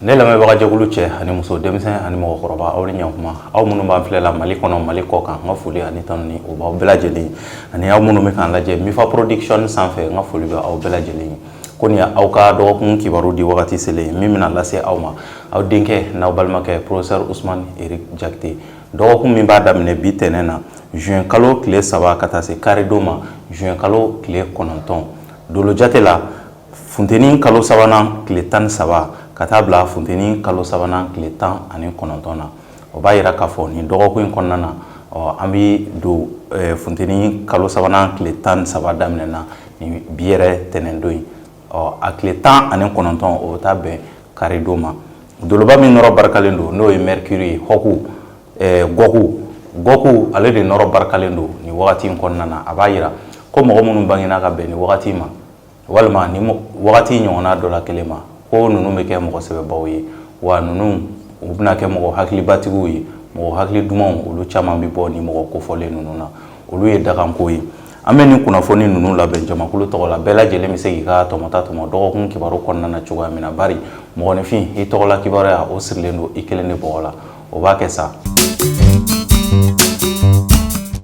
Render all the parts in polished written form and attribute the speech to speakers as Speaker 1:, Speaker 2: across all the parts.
Speaker 1: Ne lamɛnbagajɛkulu cɛ ani muso, denmisɛn ani mɔgɔkɔrɔba, aw ni ɲankuma. Aw minnu b'an filɛ la Mali kɔnɔ, Mali kɔ kan, n ka foli ani tanuni o b'aw bɛɛ lajɛlen, ani aw minnu bɛ k'an lajɛ Mifa Production sanfɛ, n ka foli bɛ aw bɛɛ lajɛlen ye. Ko nin aw ka dɔgɔkun kibaru di wagati selen min bɛna lase aw ma, aw denkɛ n'aw balimakɛ, professeur Ousmane Eric Diakité. Dɔgɔkun min b'a daminɛ bi tɛnɛn na, juin kalo tile 3, ka taa se karidon ma, juin kalo tile 9. Dolo jate la, funteni kalo sabanan tile 13 ka taa bila funteni kalo sabanan tile 19 na, o b'a yira k'a fɔ nin dɔgɔkun in kɔnɔna na, ɔ, an bɛ don funteni kalo sabanan tile 13 daminɛ na ni bi yɛrɛ tɛnɛndon ye. Ɔ, a tile 19, o bɛ taa bɛn karidon ma. Doloba min nɔrɔ barikalen don, n'o ye Mercure ye, hɔku gɔku gɔku, ale de nɔrɔ barikalen don nin wagati in kɔnɔna na. A b'a yira ko mɔgɔ minnu bangena ka bɛn nin wagati ma, walima ni wagati ɲɔgɔnna dɔ la kelen ma, ko ninnu bɛ kɛ mɔgɔ sɛbɛbaw ye, wa ninnu u bɛna kɛ mɔgɔ hakilibatigiw ye, mɔgɔ hakili dumanw, olu caman bɛ bɔ nin mɔgɔ kofɔlen ninnu na. Olu ye dakanko ye. An bɛ nin kunnafoni ninnu labɛn jamakulu tɔgɔ la. Bɛɛ lajɛlen bɛ se k'i ka tɔmɔta tɔmɔ dɔgɔkun kibaru kɔnɔna na cogoya min na, bari mɔgɔninfin, i tɔgɔla kibaruya, o sirilen don i kelen de bɔgɔ la. O b'a kɛ sa.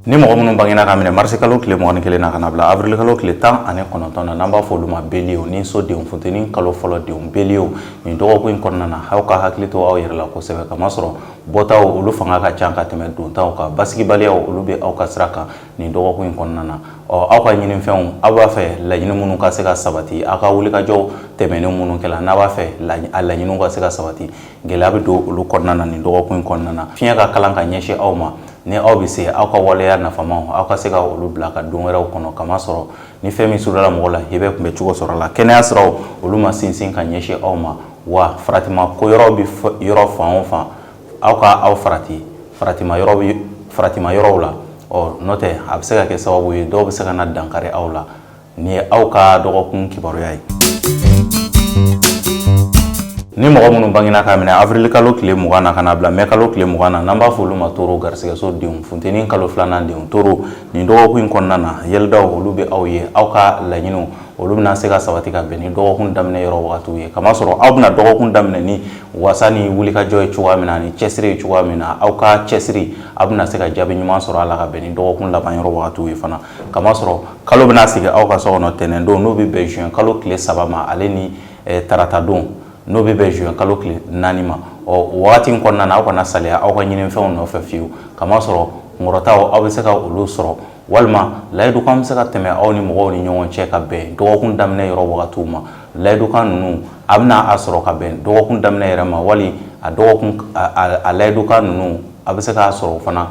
Speaker 1: Ni mɔgɔ minnu bangena ka minɛ marisi kalo tile 21 na ka na bila avril kalo tile 19 na, n'an b'a fɔ olu ma bélier ni so denw, funteni kalo fɔlɔ denw, bélier, nin dɔgɔkun in kɔnɔna na, aw ka hakili to aw yɛrɛ la kosɛbɛ, kamasɔrɔ bɔtaw olu fanga ka ca ka tɛmɛ dontaw kan. Basigibaliyaw, olu bɛ aw ka sira kan nin dɔgɔkun in kɔnɔna na. Ɔ, aw ka ɲinifɛnw, aw b'a fɛ laɲini minnu ka se ka sabati, aw ka wulikajɔw tɛmɛnen minnu kɛla, n'a b'a fɛ a laɲiniw ka se ka sabati, gɛlɛya bɛ don olu kɔnɔna na nin dɔgɔkun in kɔnɔna na. Fiɲɛ ka kalan ka ɲɛsin aw ma. Ni aw bɛ se, aw ka waleya nafamaw, aw ka se ka olu bila ka don wɛrɛw kɔnɔ, kamasɔrɔ ni fɛn min surula mɔgɔ la, i bɛ kunbɛ cogo sɔrɔ la. Kɛnɛya siraw, olu ma sinsin ka ɲɛsin aw ma, wa faratima ko yɔrɔ bɛ yɔrɔ fan o fan, aw ka aw farati faratima yɔrɔ bɛ faratima yɔrɔw la. Ɔ, n'o tɛ, a bɛ se ka kɛ sababu ye dɔw bɛ se ka na dankari aw la. Nin ye aw ka dɔgɔkun kibaruya ye. Ni mɔgɔ minnu bangena k'a minɛ avril kalo tile 20 na ka na bila mɛ kalo tile 20 na, n'an b'a fɔ olu ma taureau, garisɛgɛso denw, funteni kalo filanan denw, taureau, nin dɔgɔkun in kɔnɔna na, yɛlɛdaw olu bɛ aw ye. Aw ka laɲiniw, olu bɛna se ka sabati ka bɛn ni dɔgɔkun daminɛ yɔrɔ wagatiw ye, kamasɔrɔ aw bɛna dɔgɔkun daminɛ ni wasa ni wulikajɔ ye cogoya min na, ni cɛsiri ye cogoya min na, aw ka cɛsiri, aw bɛna se ka jaabi ɲuman sɔrɔ a la ka bɛn ni dɔgɔkun laban yɔrɔ wagatiw ye fana, kamasɔrɔ kalo bɛna sigi aw ka so kɔnɔ tɛnɛn don, n'o bɛ bɛn juin kalo tile 3 ma, ale ni tarata don, n'o bɛ bɛn juin kalo tile 4 ma. Ɔ, o wagati in kɔnɔna na, aw kana saliya aw ka ɲinifɛnw nɔfɛ fiyewu, kamasɔrɔ kunkɔrɔtaw, aw bɛ se ka olu sɔrɔ, walima layidukan bɛ se ka tɛmɛ aw ni mɔgɔw ni ɲɔgɔn cɛ ka bɛn dɔgɔkun daminɛ yɔrɔ wagatiw ma. Layidukan ninnu, a bɛna a sɔrɔ ka bɛn dɔgɔkun daminɛ yɛrɛ ma, wali a dɔgɔkun a layidukan ninnu, a bɛ se k'a sɔrɔ fana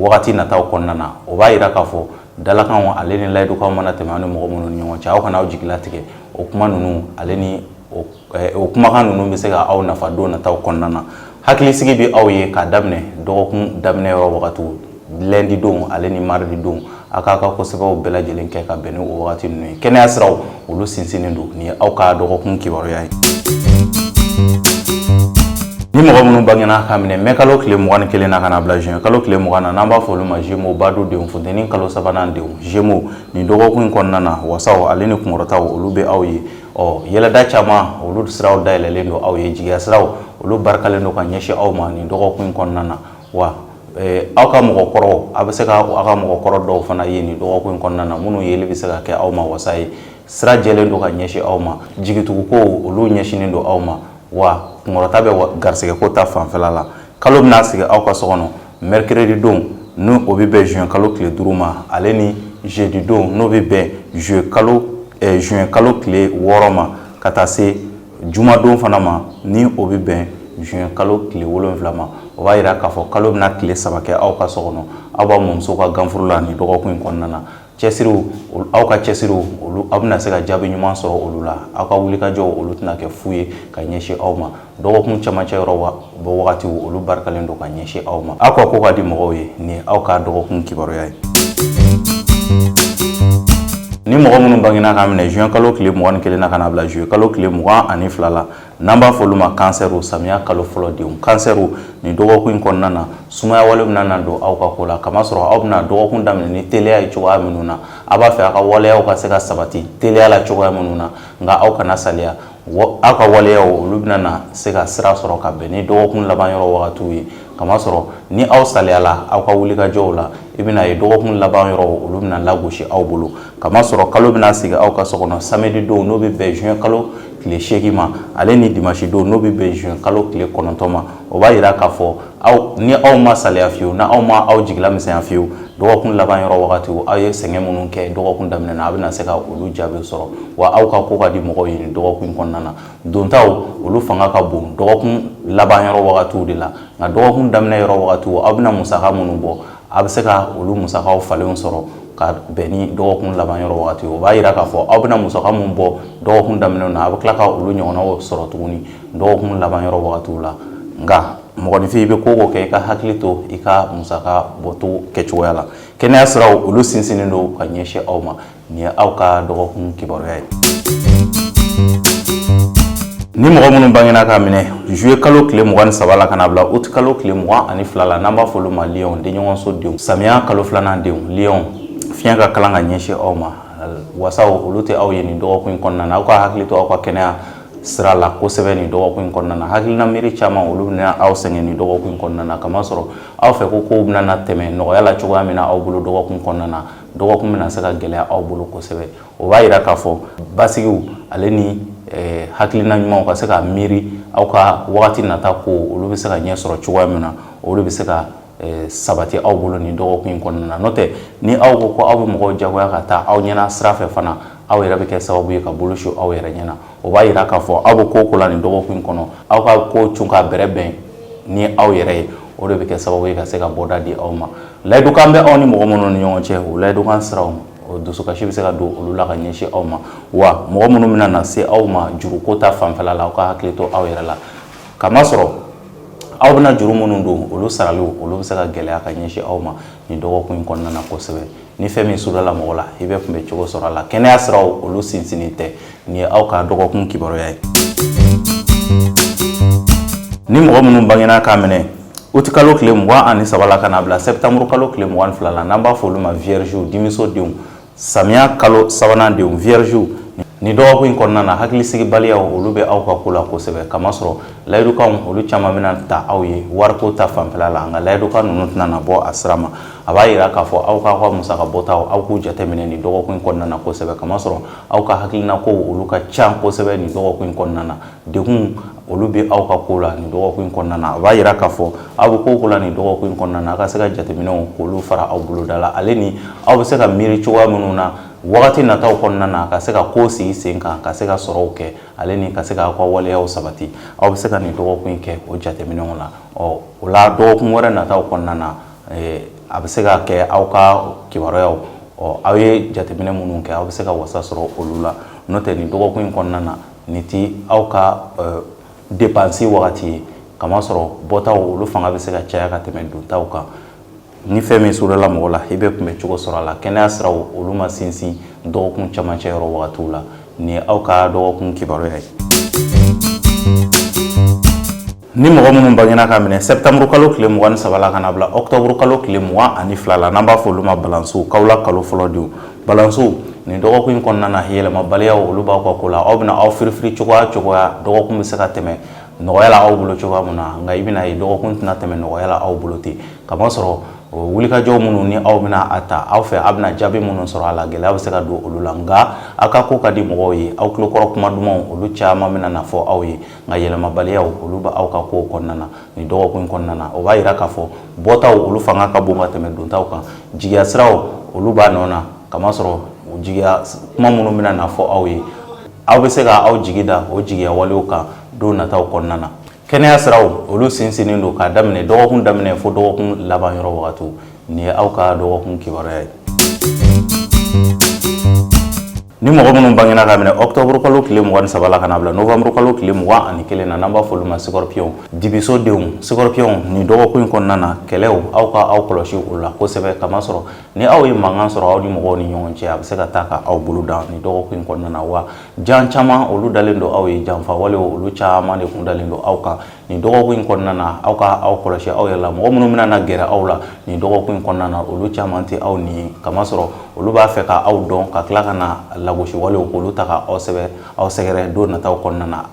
Speaker 1: wagati nataw kɔnɔna na. O b'a yira k'a fɔ dalakanw ale ni layidukanw mana tɛmɛ aw ni mɔgɔ minnu ni ɲɔgɔn cɛ, aw kana aw jigilatigɛ. O kuma ninnu ale ni o kumakan ninnu bɛ se ka aw nafa don nataw kɔnɔna na. Hakilisigi bɛ aw ye k'a daminɛ dɔgɔkun daminɛ yɔrɔ wagatiw, lundi don ale ni mardi don. A k'a ka kosɛbɛw bɛɛ lajɛlen kɛ ka bɛn ni o wagati ninnu ye. Kɛnɛya siraw, olu sinsinnen don. Nin ye aw ka dɔgɔkun kibaruya ye. Ni mɔgɔ minnu bangena ka minɛ mɛ kalo tile 21 na ka na bila juin kalo tile 20 na, n'an b'a fɔ olu ma Gémeaux, badu denw, funteni kalo sabanan denw, Gémeaux, nin dɔgɔkun in kɔnɔna na, wasaw ale ni kunkɔrɔtaw, olu bɛ aw ye. Ɔ, yɛlɛda caman, olu siraw dayɛlɛlen don aw ye. Jigiya siraw, olu barikalen don ka ɲɛsin aw ma nin dɔgɔkun in kɔnɔna na. Wa aw ka mɔgɔkɔrɔw, a bɛ se ka aw ka mɔgɔkɔrɔ dɔw fana ye nin dɔgɔkun in kɔnɔna na, minnu yeli bɛ se ka kɛ aw ma wasa ye. Sira jɛlen don ka ɲɛsin aw ma. Jigituguko, olu ɲɛsinnen don aw ma, wa kunkɔrɔta bɛ garisɛgɛko ta fanfɛla la. Kalo bɛna sigi aw ka so kɔnɔ mercredi don, n'o o bɛ bɛn juin kalo tile 5 ma, ale ni jeudi don, n'o bɛ bɛn juin kalo tile 6 ma, ka taa se jumadon fana ma, ni o bɛ bɛn juin kalo tile 7 ma. O b'a yira k'a fɔ kalo bɛna tile 3 kɛ aw ka so kɔnɔ. Aw b'a mɔmuso ka ganfuru la nin dɔgɔkun in kɔnɔna na. Cɛsiriw, aw ka cɛsiriw, olu, aw bɛna se ka jaabi ɲuman sɔrɔ olu la. Aw ka wulikajɔw, olu tɛna kɛ fu ye ka ɲɛsin aw ma. Dɔgɔkun camancɛ yɔrɔ bɔ wagatiw, olu barikalen don ka ɲɛsin aw ma. Aw ka ko ka di mɔgɔw ye. Nin ye aw ka dɔgɔkun kibaruya ye. Ni mɔgɔ minnu bangena k'a minɛ juin kalo tile 21 na ka na bila juillet kalo tile 22 la. N'an b'a fɔ olu ma kansɛriw, samiya kalo fɔlɔ denw, kansɛriw, nin dɔgɔkun in kɔnɔna na, sumaya wale bɛna na don aw ka ko la, kamasɔrɔ aw bɛna dɔgɔkun daminɛ ni teliya ye cogoya minnu na, aw b'a fɛ aw ka waleyaw ka se ka sabati teliya la cogoya minnu na, nka aw kana saliya. Aw ka waleyaw olu bɛna na se ka sira sɔrɔ ka bɛn ni dɔgɔkun laban yɔrɔ wagatiw ye, kamasɔrɔ ni aw saliyala aw ka wulikajɔw la, i bɛna ye dɔgɔkun laban yɔrɔ olu bɛna lagosi aw bolo, kamasɔrɔ kalo bɛna sigi aw ka so kɔnɔ samedi don, n'o bɛ bɛn juin kalo tile 8 ma, ale ni dimanche don, n'o bɛ bɛn juin kalo tile 9 ma. O b'a yira k'a fɔ aw ni aw ma saliya fiyewu, ni aw ma aw jigila misɛnya fiyewu, dɔgɔkun laban yɔrɔ wagatiw, aw ye sɛgɛn minnu kɛ dɔgɔkun daminɛ na, a bɛna se ka olu jaabi sɔrɔ. Wa aw ka ko ka di mɔgɔw ye nin dɔgɔkun in kɔnɔna na. Dontaw olu fanga ka bon dɔgɔkun laban yɔrɔ wagatiw de la, nka dɔgɔkun daminɛ yɔrɔ wagatiw, aw bɛna musaka minnu bɔ, a bɛ se ka olu musakaw falenw sɔrɔ ka bɛn ni dɔgɔkun laban yɔrɔ wagati. O b'a yira k'a fɔ aw bɛna musaka min bɔ dɔgɔkun daminɛ na, a bɛ tila ka olu ɲɔgɔnnaw sɔrɔ tuguni dɔgɔkun laban yɔrɔ wagatiw la. Nka mɔgɔninfin, i bɛ ko o ko kɛ, i ka hakili to i ka musaka bɔcogo kɛcogoya la. Kɛnɛya siraw olu sinsinnen don ka ɲɛsin aw ma. Nin ye aw ka dɔgɔkun kibaruya ye. Ni mɔgɔ minnu bangena k'a minɛ juillet kalo tile 23 la ka na bila août kalo tile 22 la, n'an b'a fɔ olu ma lion, denɲɔgɔnso denw, samiya kalo filanan denw, lion, fiɲɛ ka kalan ka ɲɛsin aw ma. Wasaw olu tɛ aw ye nin dɔgɔkun in kɔnɔna na. Aw ka hakili to aw ka kɛnɛya sira la kosɛbɛ nin dɔgɔkun in kɔnɔna na. Hakilina miiri caman olu bɛna aw sɛgɛn nin dɔgɔkun in kɔnɔna na, kamasɔrɔ aw fɛ ko kow bɛna na tɛmɛ nɔgɔya la cogoya min na aw bolo dɔgɔkun kɔnɔna na, dɔgɔkun bɛna se ka gɛlɛya aw bolo kosɛbɛ. O b'a yira k'a fɔ basigiw ale ni hakilina ɲumanw ka se ka miiri aw ka wagati nata ko olu bɛ se ka ɲɛ sɔrɔ cogoya min na, olu bɛ se ka sabati aw bolo nin dɔgɔkun in kɔnɔna na. N'o tɛ, ni aw ko ko aw bɛ mɔgɔw jagoya ka taa aw ɲɛna sira fɛ fana, aw yɛrɛ bɛ kɛ sababu ye ka bolo su aw yɛrɛ ɲɛna. O b'a yira k'a fɔ aw bɛ ko o ko la nin dɔgɔkun in kɔnɔ, aw ka ko cun ka bɛrɛ bɛn ni aw yɛrɛ ye, o de bɛ kɛ sababu ye ka se ka bɔda di aw ma. Layidukan bɛ aw ni mɔgɔ minnu ni ɲɔgɔn cɛ, o layidukan siraw, o dusukasi bɛ se ka don olu la ka ɲɛsin aw ma. Wa mɔgɔ minnu bɛna na se aw ma juruko ta fanfɛla la, aw ka hakili to aw yɛrɛ la, kamasɔrɔ aw bɛna juru minnu don, olu saraliw olu bɛ se ka gɛlɛya ka ɲɛsin aw ma nin dɔgɔkun in kɔnɔna na kosɛbɛ. Ni fɛn min sudala mɔgɔ la, i bɛ kunbɛ cogo sɔrɔ a la. Kɛnɛya siraw olu sinsinnen tɛ. Nin ye aw ka dɔgɔkun kibaruya ye. Ni mɔgɔ minnu bangena k'a minɛ uti kalo tile 23 la ka na bila sɛptanburu kalo tile 22 la, n'an b'a fɔ olu ma viergew, dimiso denw, samiya kalo sabanan denw, viergew, nin dɔgɔkun in kɔnɔna na, hakilisigibaliyaw olu bɛ aw ka ko la kosɛbɛ, kamasɔrɔ layidukanw olu caman bɛna ta aw ye wariko ta fanfɛla la, nka layidukan ninnu tɛna na bɔ a sira ma. A b'a yira k'a fɔ aw k'aw ka musaka bɔtaw, aw k'u jateminɛ nin dɔgɔkun in kɔnɔna na kosɛbɛ, kamasɔrɔ aw ka hakilinakow olu ka ca kosɛbɛ nin dɔgɔkun in kɔnɔna na. Degun olu bɛ aw ka ko la nin dɔgɔkun in kɔnɔna na. A b'a yira k'a fɔ aw bɛ ko o ko la nin dɔgɔkun in kɔnɔna na, aw ka se ka jateminɛw k'olu fara aw boloda la, ale ni aw bɛ se ka miiri cogoya minnu na wagati nataw kɔnɔna na, ka se ka ko sigi sen kan, ka se ka sɔrɔw kɛ, ale ni ka se k'aw ka waleyaw sabati. Aw bɛ se ka nin dɔgɔkun in kɛ o jateminɛw la. Ɔ o la, dɔgɔkun wɛrɛ nataw kɔnɔna na, a bɛ se ka kɛ aw ka kibaruyaw, ɔ aw ye jateminɛ minnu kɛ, aw bɛ se ka wasa sɔrɔ olu la. N'o tɛ, nin dɔgɔkun in kɔnɔna na, nin ti aw ka dépense wagati ye, kamasɔrɔ bɔtaw olu fanga bɛ se ka caya ka tɛmɛ dontaw kan. Ni fɛn min sudala mɔgɔ la, i bɛ kunbɛ cogo sɔrɔ a la. Kɛnɛya siraw olu ma sinsin dɔgɔkun camancɛ yɔrɔ wagatiw la. Nin ye aw ka dɔgɔkun kibaruya ye. Ni mɔgɔ minnu bangena ka minɛ sɛptanburu kalo tile 23 la ka na bila ɔkutɔburu kalo tile 22 la, n'an b'a fɔ olu ma balansiw, kawula kalo fɔlɔ denw, balansiw, nin dɔgɔkun in kɔnɔna na, yɛlɛmabaliyaw olu b'aw ka ko la. Aw bɛna aw firifiri cogoya cogoya, dɔgɔkun bɛ se ka tɛmɛ nɔgɔya la aw bolo cogoya min na, nka i bɛna ye dɔgɔkun tɛna tɛmɛ nɔgɔya la aw bolo ten, kamasɔrɔ wulikajɔ minnu ni aw bɛna a ta aw fɛ, aw bɛna jaabi minnu sɔrɔ a la, gɛlɛya bɛ se ka don olu la. Nka aw ka ko ka di mɔgɔw ye, aw tulokɔrɔ kuma dumanw olu caman bɛna na fɔ aw ye, nka yɛlɛmabaliyaw olu bɛ aw ka kow kɔnɔna na nin dɔgɔkun in kɔnɔna na. O b'a yira k'a fɔ bɔtaw olu fanga ka bon ka tɛmɛ dontaw kan. Jigiya siraw olu b'a nɔ na, kamasɔrɔ jigiya kuma minnu bɛna na fɔ aw ye, aw bɛ se ka aw jigi da o jigiya walew kan don nataw kɔnɔna na. Kɛnɛya siraw olu sinsinnen don k'a daminɛ dɔgɔkun daminɛ fo dɔgɔkun laban yɔrɔ wagatiw. Nin ye aw ka dɔgɔkun kibaruya ye. Ni mɔgɔ minnu bangena ka minɛ octobre kalo tile 23 la ka na bila novembre kalo tile 21 na, n'an b'a fɔ olu ma scorpion, dibiso denw, scorpion, nin dɔgɔkun in kɔnɔna na, kɛlɛw, aw ka aw kɔlɔsi o la kosɛbɛ, kamasɔrɔ ni aw ye mankan sɔrɔ aw ni mɔgɔw ni ɲɔgɔn cɛ, a bɛ se ka taa ka aw bolo dan nin dɔgɔkun in kɔnɔna na. Wa jan caman olu dalen don aw ye, janfa walew olu caman de kun dalen don aw kan nin dɔgɔkun in kɔnɔna na. Aw ka aw kɔlɔsi aw yɛrɛ la. Mɔgɔ minnu bɛna na gɛrɛ aw la nin dɔgɔkun in kɔnɔna na, olu caman tɛ aw ni ye, kamasɔrɔ olu b'a fɛ ka aw dɔn ka tila ka na lagosi walew k'olu ta ka aw sɛbɛ aw sɛgɛrɛ don nataw kɔnɔna na.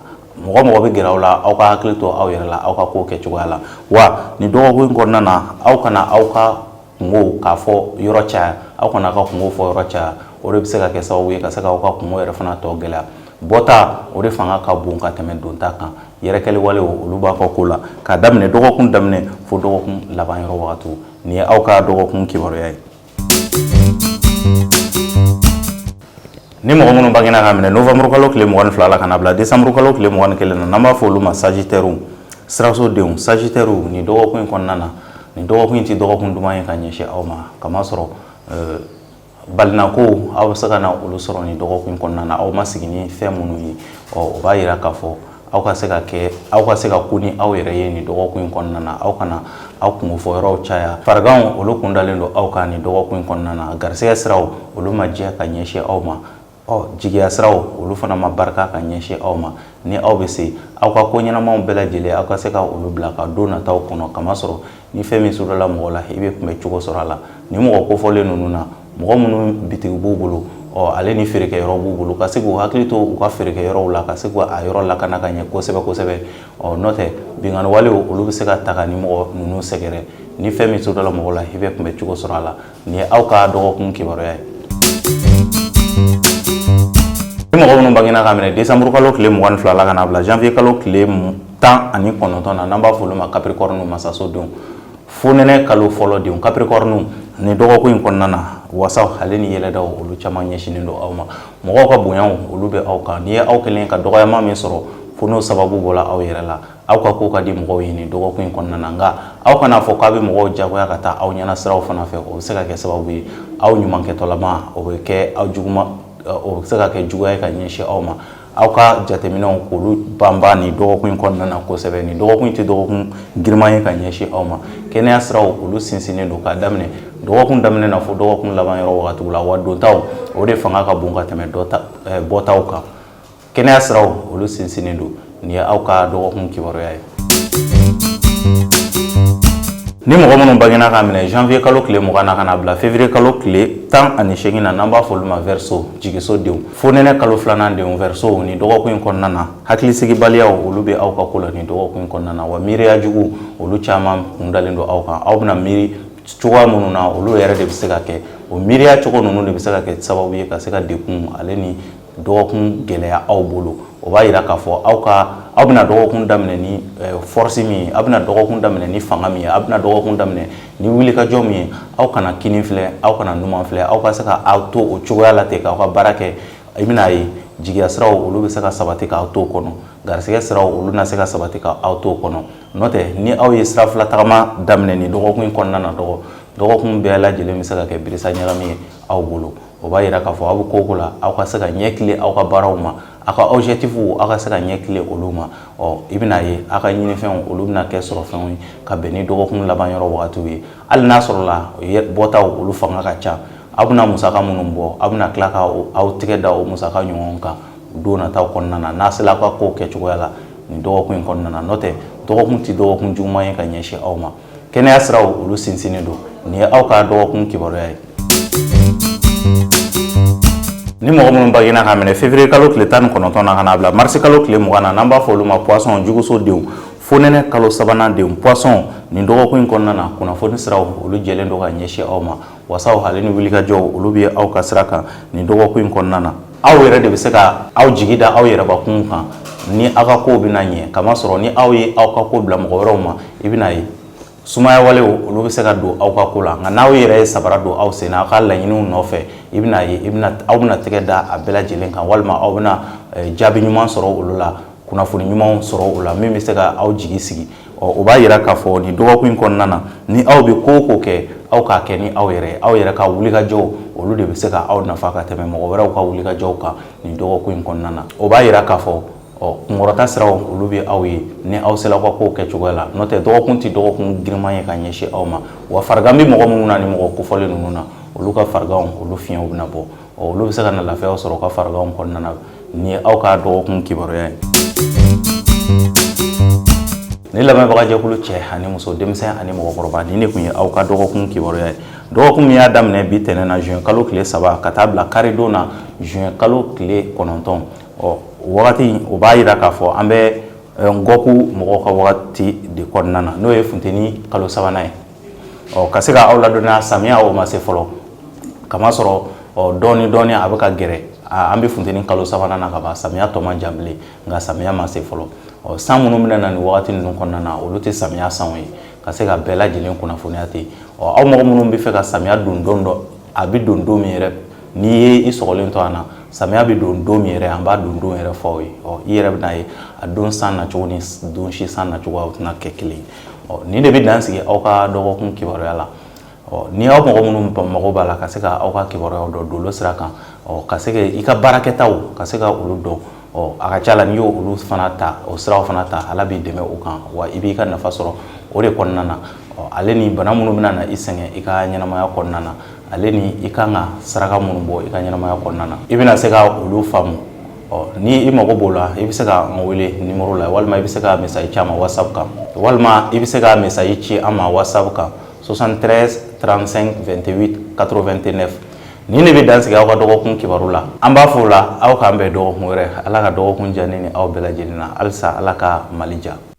Speaker 1: Mɔgɔ mɔgɔ bɛ gɛrɛ aw la, aw ka hakili to aw yɛrɛ la aw ka ko kɛ cogoya la. Wa nin dɔgɔkun in kɔnɔna na, aw kana aw ka kungo k'a fɔ yɔrɔ caya, aw kana aw ka kungo fɔ yɔrɔ caya. O de bɛ se ka kɛ sababu ye ka se k'aw ka kungo yɛrɛ fana tɔ gɛlɛya. Bɔta, o de fanga ka bon ka tɛmɛ donta kan. Yɛrɛkɛli walew olu b'a ka ko la k'a daminɛ dɔgɔkun daminɛ fo dɔgɔkun laban yɔrɔ wagatiw. Nin ye aw ka dɔgɔkun kibaruya ye. Ni mɔgɔ minnu bangena ka minɛ novembre kalo tile 22 la ka na bila décembre kalo tile 21 na, n'an b'a fɔ olu ma sagittaire, siraso denw, sagittaire, nin dɔgɔkun in kɔnɔna na, nin dɔgɔkun in tɛ dɔgɔkun duman ye ka ɲɛsin aw ma, kamasɔrɔ balinako aw bɛ se ka na olu sɔrɔ nin dɔgɔkun in kɔnɔna na, aw ma sigi ni fɛn minnu ye. Ɔ, o b'a yira k'a fɔ aw ka se ka kɛ, aw ka se ka ko ni aw yɛrɛ ye nin dɔgɔkun in kɔnɔna na. Aw kana aw kungo fɔ yɔrɔw caya. Fariganw olu kun dalen don aw kan nin dɔgɔkun in kɔnɔna na. Garisɛgɛ siraw olu ma jɛ ka ɲɛsin aw ma. Ɔ, jigiya siraw olu fana ma barika ka ɲɛsin aw ma. Ni aw bɛ se aw ka ko ɲɛnamaw bɛɛ lajɛlen, aw ka se ka olu bila ka don nataw kɔnɔ, kamasɔrɔ ni fɛn min sɔrɔla mɔgɔ la, i bɛ kunbɛ cogo sɔrɔ a la. Ni mɔgɔ kofɔlen ninnu na, mɔgɔ minnu bitigi b'u bolo, ɔ, ale ni feerekɛyɔrɔ b'u bolo, ka se k'u hakili to u ka feerekɛyɔrɔw la, ka se k'a yɔrɔ lakana ka ɲɛ kosɛbɛ kosɛbɛ. Ɔ, n'o tɛ, binkanni walew olu bɛ se ka ta ka ni mɔgɔ ninnu sɛgɛrɛ. Ni fɛn min sɔrɔla mɔgɔ la, i bɛ kunbɛ cogo sɔrɔ a la. Nin ye aw ka dɔgɔkun kibaruya ye. Ni mɔgɔ minnu bangena ka minɛ décembre kalo tile 22 la ka na bila janvier kalo tile 19 na, n'an b'a fɔ olu ma capricorne, masaso denw, fonɛnɛ kalo fɔlɔ denw, capricorne, nin dɔgɔkun in kɔnɔna na, wasaw ale ni yɛlɛdaw olu caman ɲɛsinnen don aw ma. Mɔgɔw ka bonyaw olu bɛ aw kan. N'i ye aw kelen ka dɔgɔyama min sɔrɔ, fo n'o sababu bɔla aw yɛrɛ la. Aw ka ko ka di mɔgɔw ye nin dɔgɔkun in kɔnɔna na, nka aw kana fɔ k'a bɛ mɔgɔw jagoya ka taa aw ɲɛna siraw fana fɛ. O bɛ se ka kɛ sababu ye aw ɲumankɛtɔlama o bɛ kɛ aw juguma, o bɛ se ka kɛ juguya ye ka ɲɛsin aw ma. Aw ka jateminɛw k'olu banban nin dɔgɔkun in kɔnɔna na kosɛbɛ. Nin dɔgɔkun in tɛ dɔgɔkun girinman ye ka ɲɛsin aw ma. Kɛnɛya siraw olu sinsinnen don k'a daminɛ dɔgɔkun daminɛ na fo dɔgɔkun laban yɔrɔ wagatiw la. Wa dontaw o de fanga ka bon ka tɛmɛ bɔtaw kan. Kɛnɛya siraw olu sinsinnen don. Nin ye aw ka dɔgɔkun kibaruya ye. Ni mɔgɔ minnu bangena ka minɛ janvier kalo tile 20 na ka na bila février kalo tile 18 na, n'an b'a fɔ olu ma verseau, jigiso denw, fonɛnɛ kalo filanan denw, verseau, nin dɔgɔkun in kɔnɔna na, hakilisigibaliyaw olu bɛ aw ka ko la nin dɔgɔkun in kɔnɔna na. Wa miiriya jugu olu caman kun dalen don aw kan. Aw bɛna miiri cogoya minnu na, olu yɛrɛ de bɛ se ka kɛ, o miiriya cogo ninnu de bɛ se ka kɛ sababu ye ka se ka dekun ale ni dɔgɔkun gɛlɛya aw bolo. O b'a yira k'a fɔ aw ka aw bɛna dɔgɔkun daminɛ ni force min ye, aw bɛna dɔgɔkun daminɛ ni fanga min ye, aw bɛna dɔgɔkun daminɛ ni wulikajɔ min ye, aw kana kini filɛ, aw kana numan filɛ, aw ka se ka aw to o cogoya la ten k'aw ka baara kɛ. I bɛna ye jigiya siraw olu bɛ se ka sabati k'aw to o kɔnɔ, garisɛgɛ siraw olu na se ka sabati k'aw to o kɔnɔ. N'o tɛ, ni aw ye sira fila tagama daminɛ nin dɔgɔkun in kɔnɔna na, dɔgɔkun bɛɛ lajɛlen bɛ se ka kɛ birisa ɲagami ye aw bolo. O b'a yira k'a fɔ aw bɛ ko o ko la, aw ka se ka ɲɛ tilen aw ka baaraw ma, aw ka objectifs, aw ka se ka ɲɛ tilen olu ma. Ɔ, i bɛna ye aw ka ɲinifɛnw olu bɛna kɛ sɔrɔfɛnw ye ka bɛn ni dɔgɔkun laban yɔrɔ wagatiw ye. Hali n'a sɔrɔla bɔtaw olu fanga ka ca, aw bɛna musaka minnu bɔ, aw bɛna tila ka aw tɛgɛ da o musaka ɲɔgɔn kan don nataw kɔnɔna na, n'a sera aw ka kow kɛcogoya la nin dɔgɔkun in kɔnɔna na. N'o tɛ, dɔgɔkun tɛ dɔgɔkun juguman ye ka ɲɛsin aw ma. Kɛnɛya siraw olu sinsinnen don. Nin ye aw ka dɔgɔkun kibaruya ye. Ni mɔgɔ minnu bangena ka minɛ février kalo tile 19 na ka na bila mars kalo tile 20 na, n'an b'a fɔ olu ma poisson, juguso denw, fonɛnɛ kalo sabanan denw, poisson, nin dɔgɔkun in kɔnɔna na, kunnafoni siraw olu jɛlen don ka ɲɛsin aw ma. Wasaw ale ni wulikajɔw olu bɛ aw ka sira kan nin dɔgɔkun in kɔnɔna na. Aw yɛrɛ de bɛ se ka aw jigi da aw yɛrɛbakun kan ni aw ka kow bɛna ɲɛ, kamasɔrɔ ni aw ye aw ka ko bila mɔgɔ wɛrɛw ma, i bɛna ye sumaya walew olu bɛ se ka don aw ka ko la. Nka n'aw yɛrɛ ye sabara don aw sen na aw ka laɲiniw nɔfɛ, i bɛna ye i bɛna aw bɛna tɛgɛ da a bɛɛ lajɛlen kan, walima aw bɛna jaabi ɲuman sɔrɔ olu la, kunnafoni ɲumanw sɔrɔ o la min bɛ se ka aw jigi sigi. Ɔ, o b'a yira k'a fɔ nin dɔgɔkun in kɔnɔna na, ni aw bɛ ko o ko kɛ, Aw k'a kɛ ni aw yɛrɛ ye. Aw yɛrɛ ka wulikajɔw, olu de bɛ se ka aw nafa ka tɛmɛ mɔgɔ wɛrɛw ka wulikajɔw kan nin dɔgɔkun in kɔnɔna na. O b'a yira k'a fɔ ɔ kunkɔrɔta siraw, olu bɛ aw ye ni aw sera aw ka kow kɛ cogoya la. N'o tɛ, dɔgɔkun tɛ dɔgɔkun girinman ye ka ɲɛsin aw ma. Wa farigan bɛ mɔgɔ minnu na, ni mɔgɔ kofɔlen ninnu na, olu ka fariganw, olu fiɲɛw bɛna bɔ. Ɔ olu bɛ se ka na lafiyaw sɔrɔ u ka fariganw kɔnɔna na. Nin ye aw ka dɔgɔkun kibaruya ye. Ni lamɛnbagajɛkulu cɛ ani muso, denmisɛn ani mɔgɔkɔrɔba, nin de tun ye aw ka dɔgɔkun kibaruya ye. Dɔgɔkun min y'a daminɛ bi tɛnɛn na, juin kalo tile 3, ka taa bila karidon na, juin kalo tile 9. Ɔ wagati o b'a yira k'a fɔ an bɛ ngɔku mɔgɔw ka wagati de kɔnɔna na, n'o ye funteni kalo sabanan ye. Ɔ ka se ka aw ladɔnniya, samiya o ma se fɔlɔ, kamasɔrɔ ɔ dɔɔni dɔɔni a bɛ ka gɛrɛ. An bɛ funteni kalo sabanan na ka ban, samiya tɔ man jan bilen, nka samiya ma se fɔlɔ. Ɔ san minnu bɛna na nin wagati ninnu kɔnɔna na, olu tɛ samiya sanw ye. Ka se ka bɛɛ lajɛlen kunnafoniya ten. Ɔ aw mɔgɔ minnu bɛ fɛ ka samiya don don dɔ, a bɛ don don min yɛrɛ, n'i ye i sɔgɔlen to a na, samiya bɛ don don min yɛrɛ, an b'a don don yɛrɛ fɔ aw ye. Ɔ i yɛrɛ bɛna ye, a don san nacogo ni don si san nacogo aw tɛna kɛ kelen ye. Ɔ nin de bɛ dan sigi aw ka dɔgɔkun kibaruya la. Ɔ ni aw mɔgɔ minnu mago b'a la ka se ka aw ka kibaruyaw dɔn dolo sira kan, ɔ ka se ka i ka baarakɛtaw ka se ka olu dɔn, ɔ a ka ca la n'i y'o olu fana ta, o siraw fana ta, Ala b'i dɛmɛ o kan, wa i b'i ka nafa sɔrɔ o de kɔnɔna na. Ɔ ale ni bana minnu bɛna na i sɛgɛn i ka ɲɛnamaya kɔnɔna na, ale ni i kan ka saraka minnu bɔ i ka ɲɛnamaya kɔnɔna na, i bɛna se ka olu faamu. Ɔ ni i mago b'o la, i bɛ se ka an wele nimoro la, walima i bɛ se ka message ci an ma WhatsApp kan, walima i bɛ se ka message ci an ma WhatsApp kan 73 35 28 89. Nin de bɛ dan sigi aw ka dɔgɔkun kibaru la. An b'a fɔ o la, aw k'an bɛn dɔgɔkun wɛrɛ. Ala ka dɔgɔkun diya ne ni aw bɛɛ lajɛlen na. Halisa, Ala ka Mali diya.